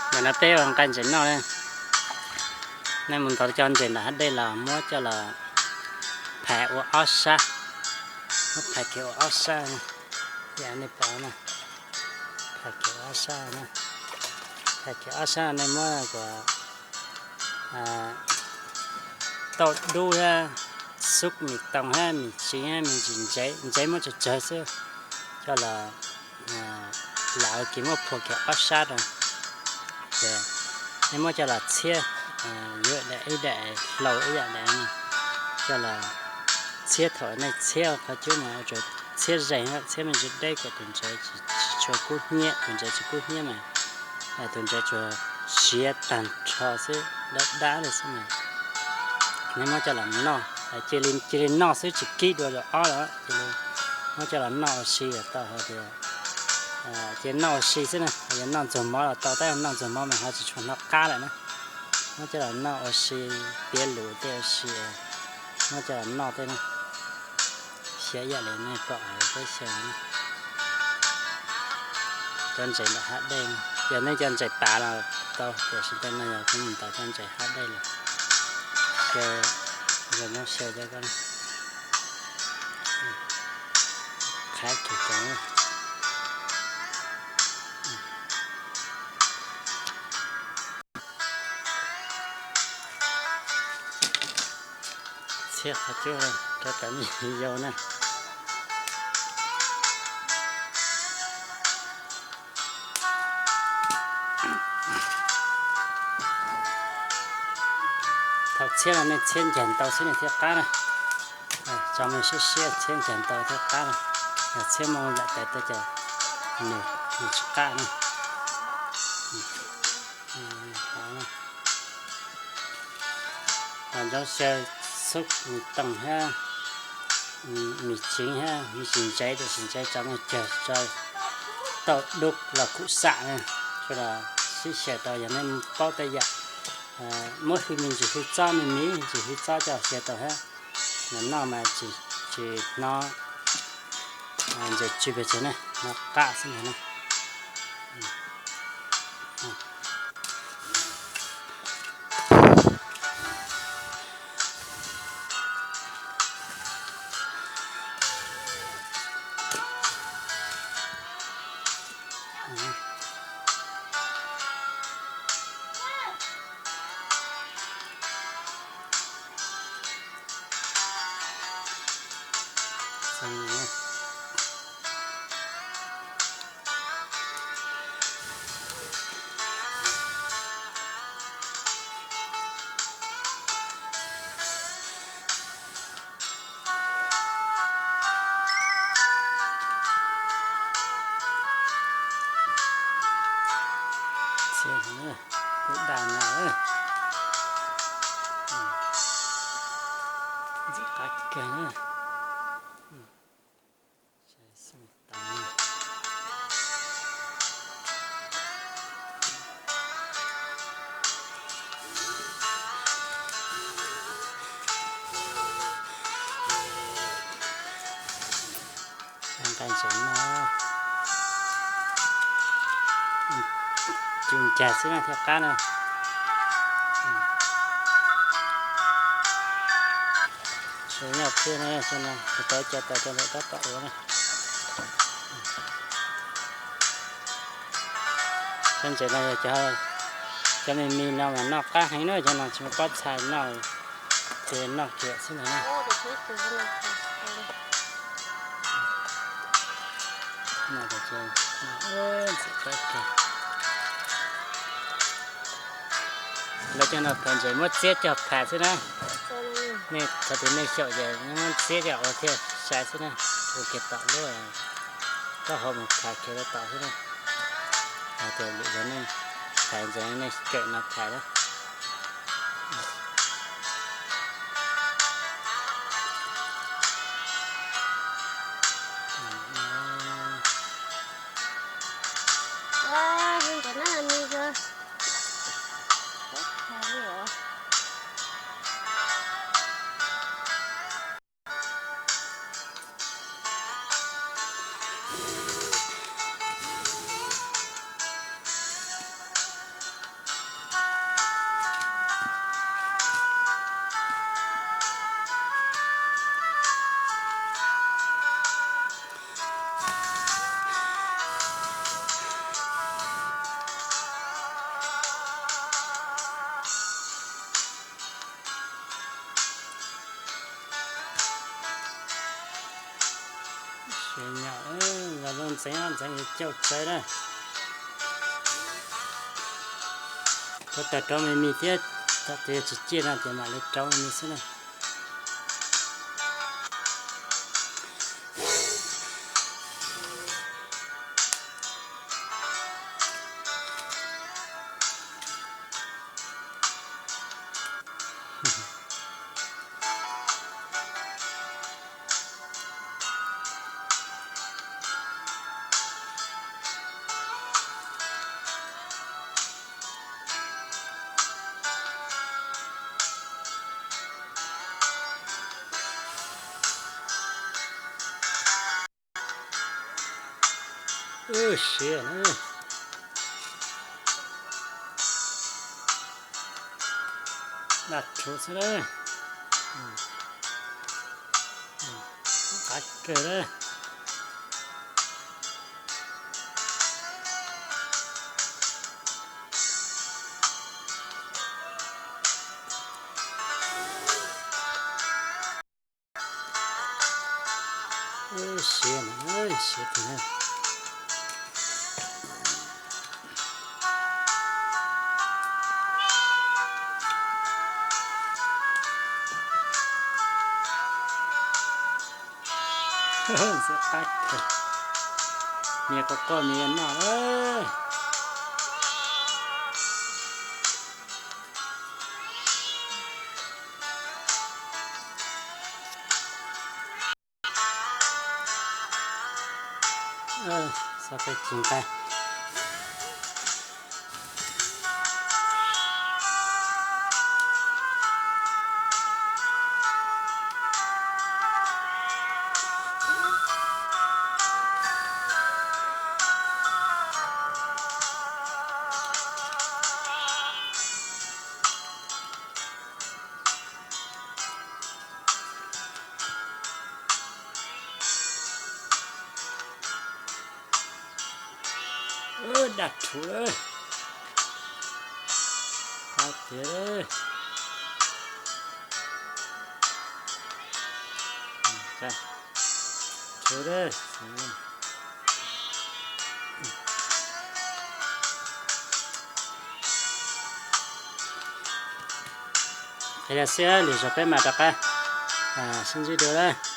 Ntawm no peb ua nqaij ntses noj na. Nej mus ntaus cov ntses nram hav dej los muab coj los phais ua ob sab, muab phais kiag ua ob sab na. Yam nej pom na, phais kiag ob sab na, phais kiag ob sab nej muab kuv tauj dub thiab xub mis toos thiab mis tsev thiab me ntsis ntsev, ntsev muab tsawg tsawg xwb, coj los lawv kiag muab phua kiag ob sab rau. Ces nej muab coj los txhiab, yuav daim ib daim hlau ib yam daim, coj los txhiab. Thaum nej txhiab qhov cub mas ua tsuas txhiab zeeg, txhiab me ntsis deb kom tus ntsev tsis tshua kub hnyiab, tus ntsev tsis kub hnyiab mas tus ntsev tsuas siav tag nrho xwb, dab dab li xwb mas. Nej muab coj los noj, cia li noj xwb tsis kib dua zaum ob lawm, cia li muab coj los noj ua si los tau hais tias, cia li noj ua si xwb na, yog noj ntxuag mov los tau, tab yog noj ntxuag mov mas ho tsis tshua hnov qab lawm na. Muab coj los noj ua si, piav lus tej ua si, muab coj los noj tej na. Xyaw ib yam li nej pom peb xyaw cov ntses nram hav dej, yog nej cov ntses pav los tau, tiam sis tej no yog kuv mus ntaus cov ntses hav dej los. Xyaw, yog no xyaw cov ko, qhab kiag cov txhiab qhov cub rau tawm me yau na. Thaum txhiab no nej txhiab ncaig ntau xwb nws thiaj qab na. Tso me siab siab txhiab ncaig ntau thiaj qab na. Yog txhiab mus lawm tas tej ces nws tsis qab na. Nrov xyaw xub mis toos thiab mis tsev thiab me ntsis ntsev, tiam sis ntsev tso me cag tso tauj dub los kuj xam na. Sawv daws sib xyaw tau yog nej paub tej yam, muab hwj me ntsis hwj txob me me ntsis hwj txob coj xyaw tau thiab. Noj mas tsis hnov ntses tsw pes tsawg na, hnov qab xwb ntag na. Txiv, kuv dam na, ntxim qab kawg na. Nqaij ntses no, cug ncag xwb na thiaj qab na. Sawv nyob thiab na, sawv no kuv tau cov tau cov ntawm tab tom ua na. Cov ntses no yog cov, cov me me no mas noj qab heev na, cov no tsis muaj pob txha noj, ces noj kiag xwb ntag na. Lawv cov no phais ntses muab txiab cog phais xwb na. Nej thaum twg nej xyaum ces muab txiab cog ua thiaj sai xwb na. Ua kiag tom lub taub hau mus phais kiag rau tom xwb na. Hais tias lwm zaus nej phais ntses nej kawm no phais na. Ntxeev ntxeev cauj tsawv na. Rau tawm rau me me thiab, thaum twg tsis ciaj no ces mam li rau me me xwb na. Siav na. Daj rhuv xwb na. Qav kawg na. Siav, siav tiag. Ntxim qab kawg. Nias quaj quaj me noj lawm. Xav peb tsis nqaij. Daj rhuv lawm. Qab tiag. Rhuv lawm. Qhia xwb, lwm zaus peb mam rov qab sib ntsib dua na.